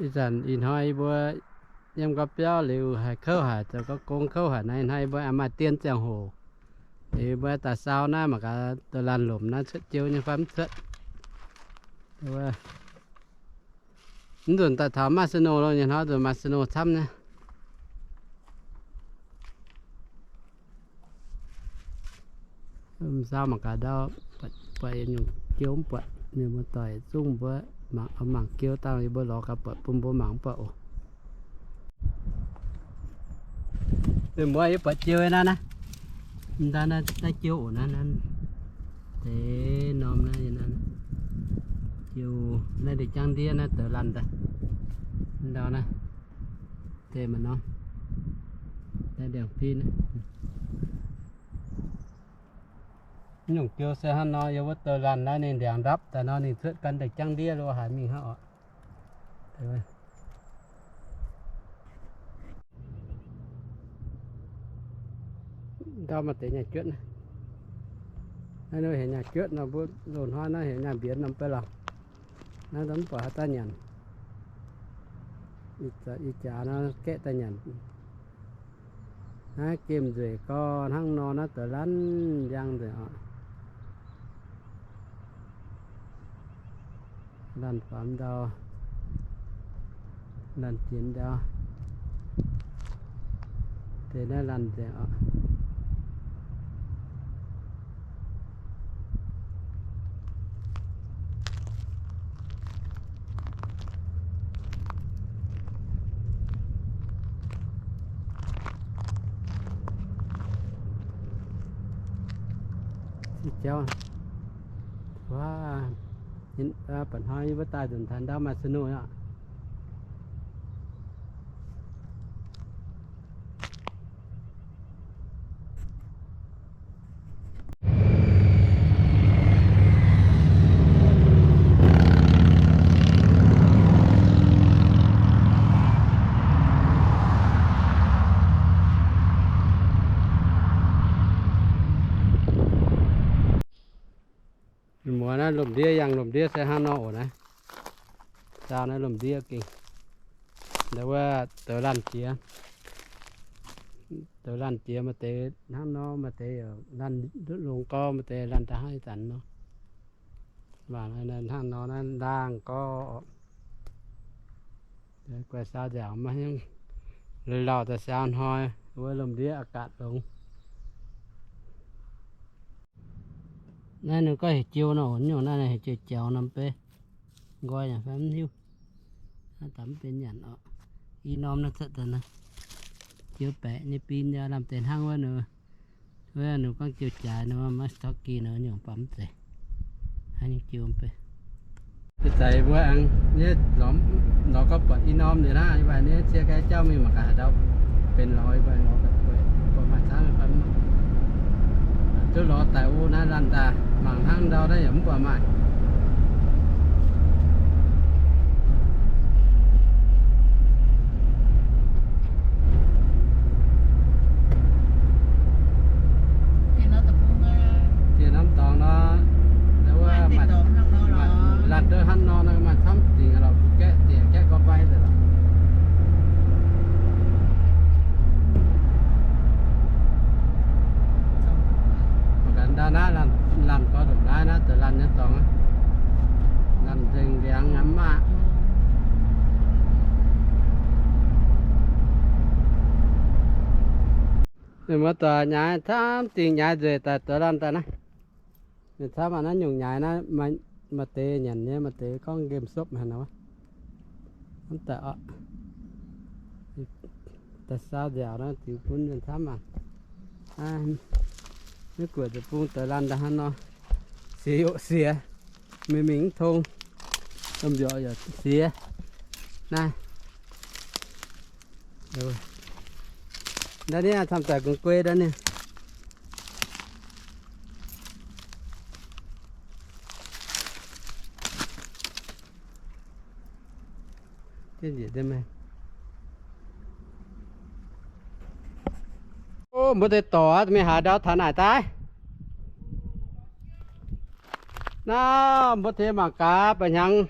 Ih zanc ih hnoi yie mbuo yiem gorqv-biauv liuz haiz kouv haic, zoux gong kouv haic naaiv, ih hnoi yie mbuo aengx maaih dien ziangh hoc. Liuz yie mbuo daaih saau naaiv mangc gaax, douz-laanh lomc naaiv cuotv jiou nyei fai mv cuotv. Mv nzunc daaih taux maaih snow lo nyei hnoi, nzunc maaih snow camv nyei. Saau mangc gaax ndau, buatc nyungc jiou mv buatc, ninh mbuo doic zungv mbuo mangc, mangc jiou dangh yie mbuo lorz gaax buatc bun mbuo mangc mv buatc oc. Mbuo yie buatc jiou naaiv naaiv, naaiv jiou oc naaiv, deix norm naaiv, jiou naaiv ndeic jangv ndiev naaiv douz-laanh daaih. Ndau naaiv, deix maaih norm, naaiv ndiangx-pin. Nyungc jiou se hnangv nor, yie wuov douz-laanh naaiv ninh ndiangx ndapv daaih nor, ninh cuotv gan ndeic jangv ndiev lo haaix mingh hnangv oc. Ndau maaih deix nyaanh juotv naaiv. Naaiv heuc nyaanh juotv nor, mbuo loz-hnoi naaiv heuc nyaanh mbienx norm beiv lorqc. Naaiv mv buatc haaix dauh nyanc. Ih jaax nor gaeqv daaih nyanc. Naaiv gemh nzueic gorx hnangv nor naaiv douz-laanh njang nzengc oc. Laanh faaux ndau, laanh jiex ndau, deix naaiv laanh nzengc oc. Jauv, ba'hnoi yie mbuo daaih nzunc taux ndau maaih snow oc. Muoz naaiv lomh ndiev, yangh lomh ndiev se hnangv nor oc naaiv. Saau naaiv lomh ndiev gengh, ndau wuov douz-laanh jiex, douz-laanh jiex maaih deix hnangv nor, maaih deix longx gorx, maaih deix laanh da'haav ih zanc nor. Mangc hnangv nor naaiv laangh gorx. Guaih saau nziaauc maiv hingv, lauh daaih saau hnoi wuov lomh ndiev อากาศ longx. Naaiv ninh gorngv heuc jiou nor, nyungc naaiv heuc jiou jaux norm beiv. Nqoi yaac fai mv hiuv. Naaiv daaih mv benx nyanc oc. I norm naaiv cuotv daaih naaiv, jiou baeqc nyei bin yaac lamh deix hnangv wuov nor. Wuov ninh gorngv jiou jaaix nor maiv taux gih nor nyungc baac mv zeiz. Haaix nyungc jiou mv bei. Ih zanc mbuo aengx nyei lorz gorngv buatc i norm liuz naaiv, yie mbuo nyei cie gai jauv mingh mangc gaax haaix ndau benx lorz, yie mbuo lorz buatc maaih camv fai mv. Duqv lorz daaih wuov naaiv laanh daaih mangc hnangv ndau naaiv yaac mv buatc maaih. Dieh norm dorngx nor, wuov maaih laanh duqv hnangv nor, maaih camv dingc lorz gaeqv dieqc gaeqv gorngv fai deix lorqc. Mangc gaax ndau naaiv laanh gorx ndopv-naaiv naaiv deix laanh nyei dorngx, laanh nzengc ndiangx aqv maah. Ninh mbuo daaih nyaiv camv dingh nyaiv nzueic daaih douz-laanh daaih naaiv. Ninh camv aqv naaiv nyungc nyaiv naaiv, maaih deix nyanc nyei, maaih deix gorngv nqemh sopv haaix nor. Mv daaih oc, daaih saau nziaauc naaiv ziux bun ninh camv aqv. Maiv guoqv ziepc bung douz-laanh daaih hnangv nor, siex yoqc siex, mingh mingh mv tong, domh mbiorqc yaac siex. Naaiv, naaiv ni camv daaih gunv guei naaiv ni. Mbuo deix dorc aqv, mingh haaix ndau taux naaic daaih? Naaiv mbuo deix mangc gaax, ba'hnyangx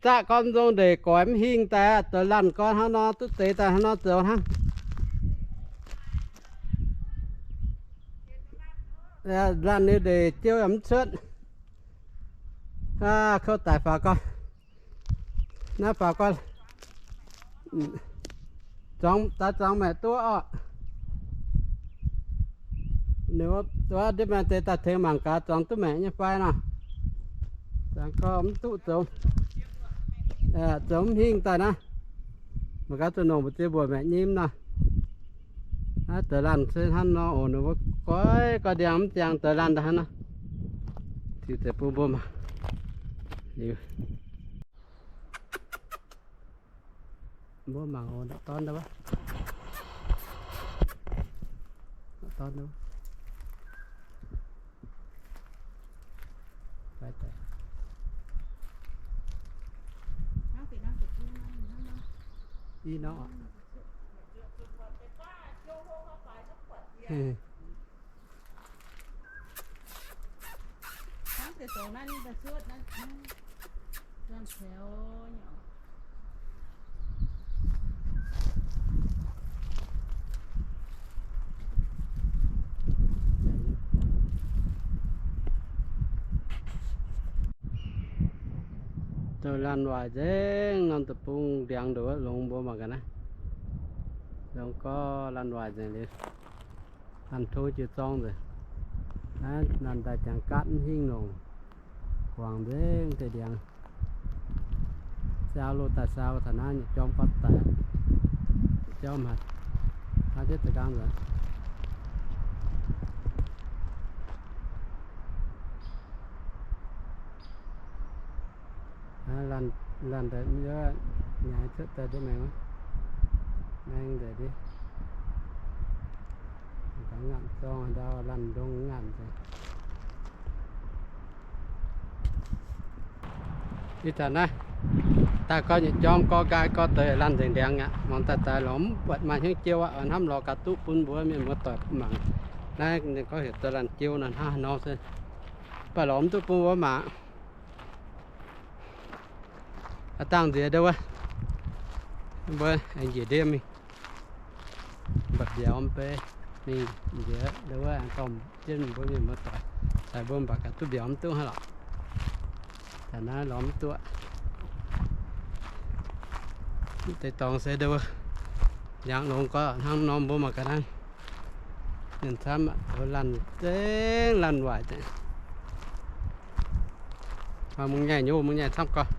Daqv gorn nzong ndeic goix mv hingh daaih, zoux laanh gorn hnangv nor duqv deix daaih hnangv nor zoux hnangv. Laanh ninh ndeic jiu yaac mv cuotv. Kouv daic faaux gorn. Naaiv faaux gorn. Zuangx, daaih zuangx maengc duqv orqc. Ninh mbuo ndiev maengx deix daaih tengx mangc gaax zuangx duqv maengc nyei fai nor. Zuangx gorn mv duqv zoux, zoux mv hingh daaih naaiv. Mangc gaax zuqc nongc mbu'ziex mbuoqc maengc nyim nor. Naaiv deix laanh se hnangv nor oc, ninh mbuo goiv ga'ndiangx mv ziangx deix laanh daaih hnangv nor. Ziux deix bun mbuo mangc. Liuz mbuo mangc oc, ndortv dorn wuov. Ndortv dorn wuov. Ih nor. Zoux laanh waaic nzengc, norm deic-bung ndiangx ndoqc longx mbuo mangc gaax naaiv. Longx gorx laanh waaic nzengc liuz. Laanh tov jiex zorng nzengc. Naaiv laanh daaih jangx gaatv mv hingh longc. Guangc nzengc deix ndiangx. Saau loz daaih saau taux naaiv nyei jorm gorngv daic. Jorm haic. Hnangv jienv deix nqaang nzengc. Laanh daaih nyaaic cuotv daaih ndiev maengx, maengx nzengc ndiev. Gaax ngaatc zorng ndau laanh ndongh ngaatc nzengc. Ih zanc naaiv daaih gorx nyei jorm gorx nqaai gorx deix laanh nzengc ndiangx aqv. Mangc daaih daaih lorz mv buatc maaih hnyouv jiou aqv. Hnamv lorz gaax duqv bun mbuo mienh muoz-doic mangc. Naaiv ninh gorngv heuc deix laanh jiou nor hnangv haaix nor se, mv baac lorz mv duqv bun mbuo mangc. Aav dangh nziex ndau wuov, mbuo aengx njiec ndiev mingh, mba'biauz mv bei mingh nziex ndau wuov, aengx dorh jienv mbuo mienh muoz-doic daaih mbuo mv baac gaax duqv mbiauz mv duqv hnangv lorqc. Daaih naaiv lorz mv duqv. Deix dorngx se ndau wuov, ndiangx longx gorx hnangv nor mbuo mangc gaax naaiv. Mienh camv aqv, laanh zengc laanh waaic zengc. Mangc mungh nyaih nyei, mungh nyaih camv gorx.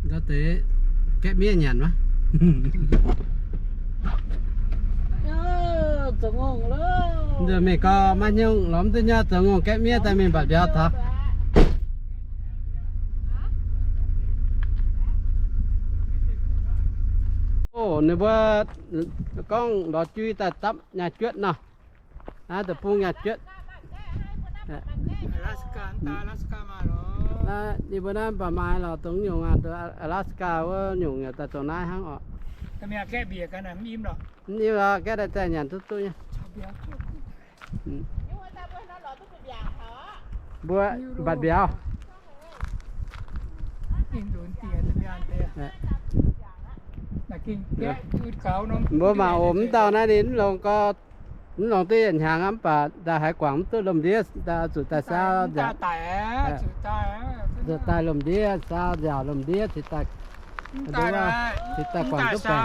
Ndau deix gaeqv miev nyanc wuov. Nzunc mingh gorx maiv nyungc, lorz mv duqv nyei, zoux ngongh gaeqv miev daaih mingh mbatc mbiauz taux. Oc, ninh mbuo gorngv lorz jui daaih dapv nyaah juotv nor. Naaiv deic-bung nyaah juotv. Ninh mbuo naaiv mv baac maaih lorqc, dongh nyungc aqv, Alaska wuov nyungc yaac daaih dongh naaiv hnangv orqc. Mv im lorqc, gaeqv daaih daaih nyanc duqv duqv nyei. Mbuo mbatc mbiauz. Mbuo mangc oc, mv dauh naaiv ninh mv longx gorx, mv longx duqv yietc hnyangx aqv, mv baac daaih haiz guangc mv duqv lomh ndiev, daaih zuqc daaih saau nziaauc, zuqc daaih lomh ndiev, saau nziaauc lomh ndiev, cingx daaih, cingx daaih guangc duqv baengc.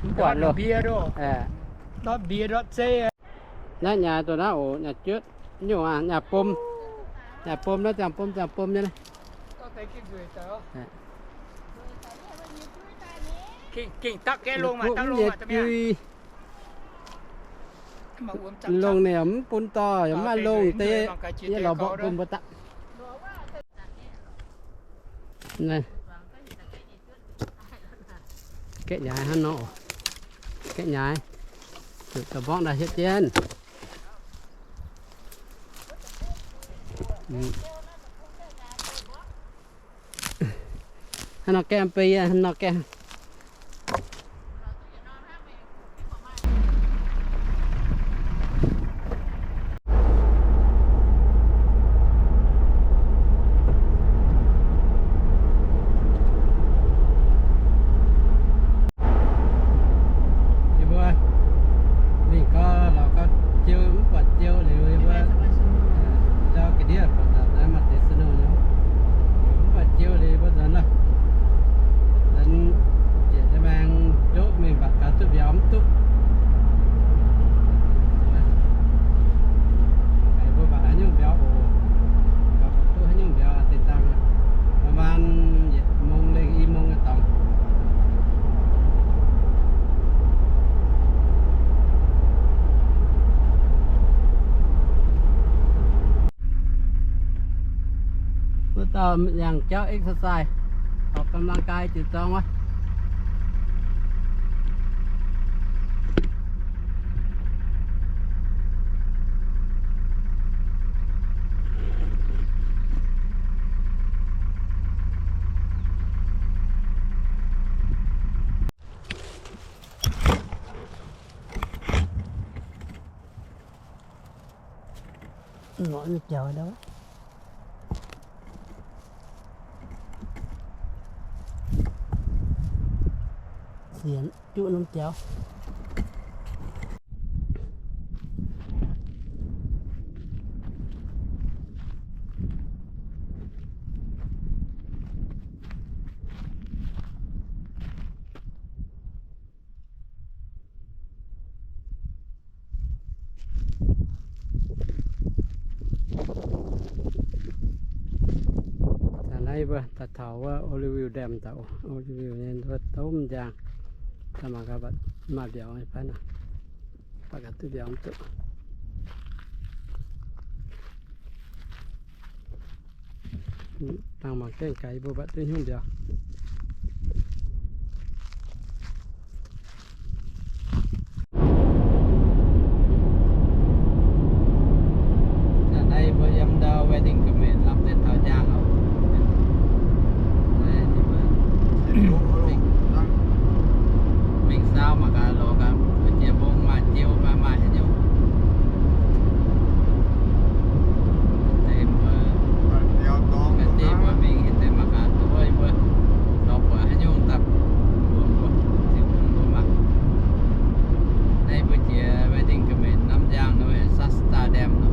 Mv buatc loh. Naaiv nyaaic dongh naaiv oc, nyaah juotv, nyungc aqv, nyaah bom, nyaah bom naaiv, ziangh bom, ziangh bom nyei. Mv yietc jui. Longh ninh mv bun dorh, yaac mv maaih longh deix, yie lorz mborqv bun mbuo daqv. Gaeqv nyaaic hnangv nor, gaeqv nyaaic, zuqc da'mborngv daaih hietv jienv. Hnangv nor gaeqv mv bei, hnangv nor gaeqv. Dauh yangh jauv exercise, ออกกำลังกาย jiez zorng wuov. Ngorc nyei jauv ndau. Sienx juqv norm jauv. Da'naaiv mbuo daaih taux wuov Oroville Dam daaih, Oroville nyei wuov domh njang. Daaih mangc gaax mbuo maaih mbiauz fai nor. Mbuo gaax duqv mbiauz mv duqv. Dangh mangc gaengh gaax yie mbuo mbuoqc duqv hnyouv mbiauz. Naaiv mbuo yiem ndau Wedding Common lamh deix taux njang oc. Mingh saau mangc gaax lorz gaax mbuo jiex mbong maaih jiou fai maaih haaix nyungc. Deix mbuo, deix mbuo mingh deix mangc gaax duqv wuov mbuo lorz buatc haaix nyungc daaih mbuox mbuo, ziux bun mbuo mangc. Naaiv mbuo jiex Wedding Common norm njang nor, Shasta Dam nor.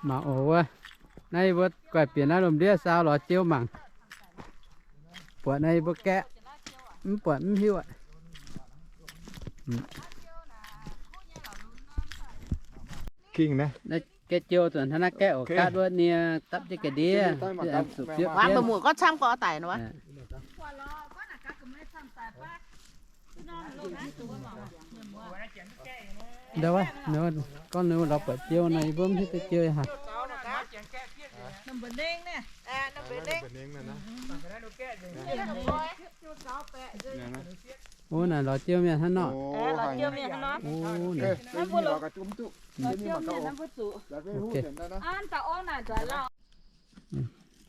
Mangc oc wuov. Naaiv mbuo guaih bieqc naaiv lomh ndiev saau lorz jiou mangc. Buatc naaiv mbuo gaeqv, mv buatc mv hiuv aqv. Gaeqv jiou zuqc hnangv naaiv gaeqv oc, gaatv wuov nie dapv jienv ga'ndiev, zuqc biopv. Ndau wuov, gorngv ninh lorz buatc jiou nor, yie mbuo mv hiuv duqv jiou haic. Wuov naaic lorz jiou mienh hnangv nor.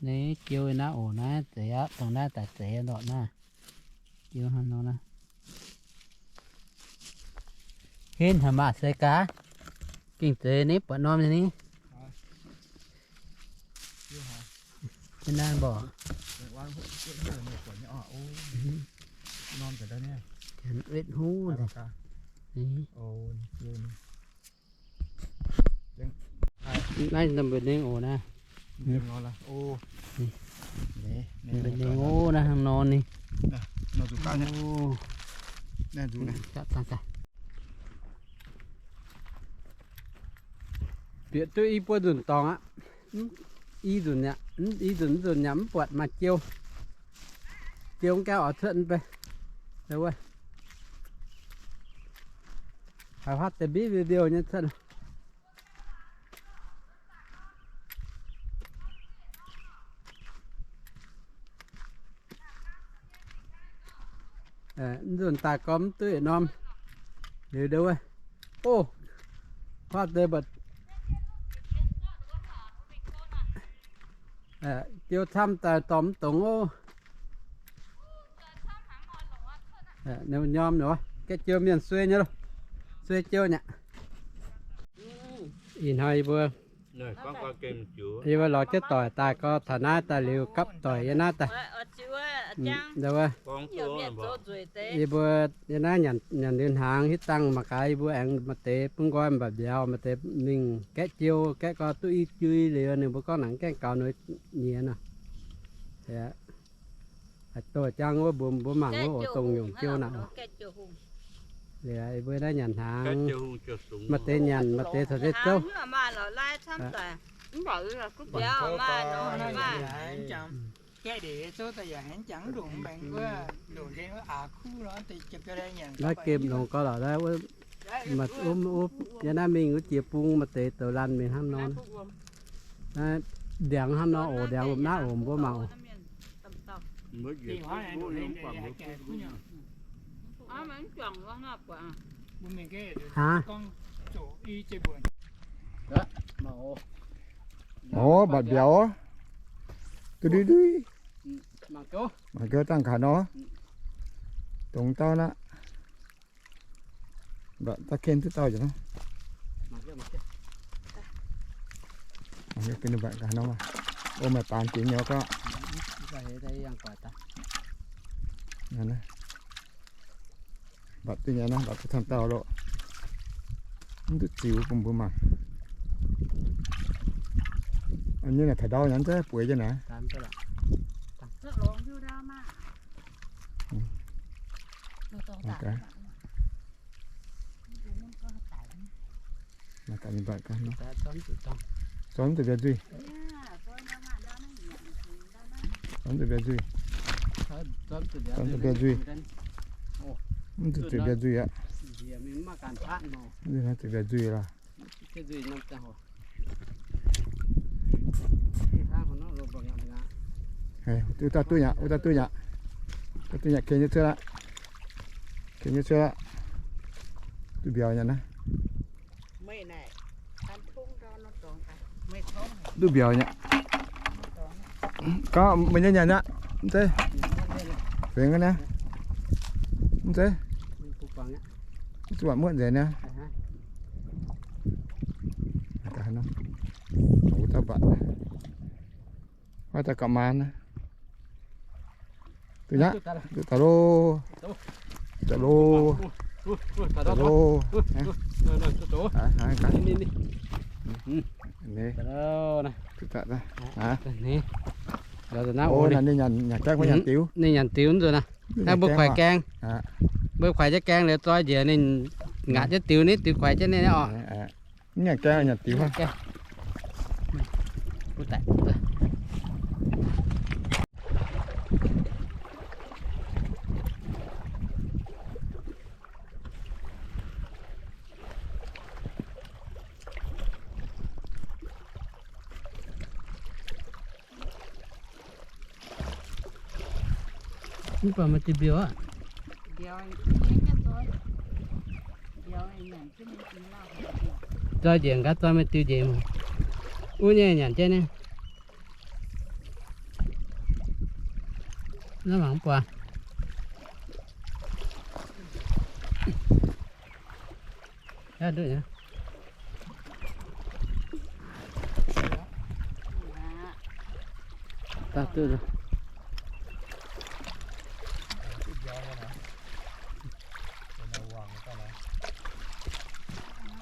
Naaiv jiou naaiv oc, naaiv zeiz aqv, dongh naaiv daaih zeiz lorqc naaiv. Jiou hnangv nor naaiv. Henv haaix maaih seix gaax. Gengh zeiz ni, buatc norm nyei ni. Naaiv mborqc. Wetv hnyouv. Naaiv number nengh oc naaiv. Number nengh oc naaiv hnangv nor ni. Bieqc duqv i buo nzunc dorngx aqv. I nzunc yaac, i nzunc, nzunc yaac mv buatc maaih jiou. Jiou mv gaengh oix cuotv mv bei. Haiz huaav deix mbiv video nyei cuotv. Mv nzunc daaih gorngv mv duqv yietc norm. Liuz ndau wuov, o, huaav deix mbatc, jiou camv daaih dorh mv dongz oc. Ninh nyorm nor, gaeqv jiou mienh suei nyei loh, suei jiou nyei. Ih hnoi yie mbuo, yie mbuo lorz jienv doic daaih gorx, taux naaiv daaih liuz gapv doic yiem naaiv daaih. Yie mbuo yiem naaiv nyanc liuz hnaangx hitv dangh mangc gaax, yie mbuo aengx maaih deix bun nqoi mbaac mbiauz, maaih deix mingh gaeqv jiou, gaeqv gorx duqv i jui liuz ninh mbuo gorngv naaic gaengh gaux nor nyiex nor. Haaix doix jangv wuov mbuo, mbuo mangc wuov oc, dongh nyungc jiou naaic oc. Liuz yie mbuo naaiv nyanc hnaangx, maaih deix nyanc, maaih deix caux se zouv. Naaiv gemh longx gauh lorqc, naaiv wuov, yiem naaiv mingh wuov jiex bung maaih deix douz laanh mingh hnangv nor. Naaiv ndiangx hnangv nor oc, ndiangx lomh naaiv oc, mbuo mangc oc. Aav, o, mbatc mbiauz, duqv nduiv nduiv. Mangc gaax dangh gaax nor, dongh dauh naaiv. Mbatc daaih ken duqv dauh nor. Mbatc gaax nor, o, maaih baanx jiex nyei gauh. Mbatc duqv nyei naaiv, mbatc duqv camv dauh loh. Mv duqv ziux bun mbuo mangc. Nyei naaic taux ndau nyei, mv zeiz bueix jienv naaic. Zorqv mv zuqc mbiauz nzuih. Zorqv mv zuqc mbiauz nzuih. Zorqv mv zuqc mbiauz nzuih. Mv zuqc zuqc mbiauz nzuih aqv. Mv zuqc mbiauz nzuih lorqc. Wuov dauh duqv nyei, wuov dauh duqv nyei. Dauh duqv nyei, ken nyei cuotv aqv. Ken nyei cuotv aqv. Duqv mbiauz nyei naaiv. Duqv mbiauz nyei. Gorngv meih nyei nyanc aqv. Mv zeiz. Fingx naaiv. Mv zeiz. Zuqc muotv nzengc naaiv. Wuov dauh mbatc. Wuov dauh gapv maan naaiv. Duqv nyei, duqv daaih loh. Daaih loh. Daaih loh. Ninh nyanc, nyanc gaengh, ninh nyanc diux nzunc naaiv. Naaiv mbuo kuaaic gaeng. Mbuo kuaaic jienv gaeng liuz zoi njiec ninh ngatc jienv diux, ninh diux kuaaic jienv ninh oc. Mv nyanc gaeng, nyanc diux hnangv. Mv baac maaih diuh mbiauz aqv. Zoi njiec gaax, zoi maaih diuh njiec. Wuov nyei nyanc jienv nyei. Naaiv mangc mv buatc.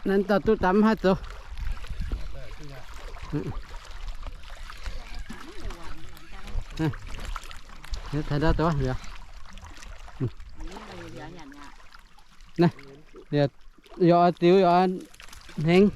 Naaiv dauh duqv daaih mv haih zoux. Taux ndau duqv liuz. Naaiv, yaac oix diux yaac oix hnengx.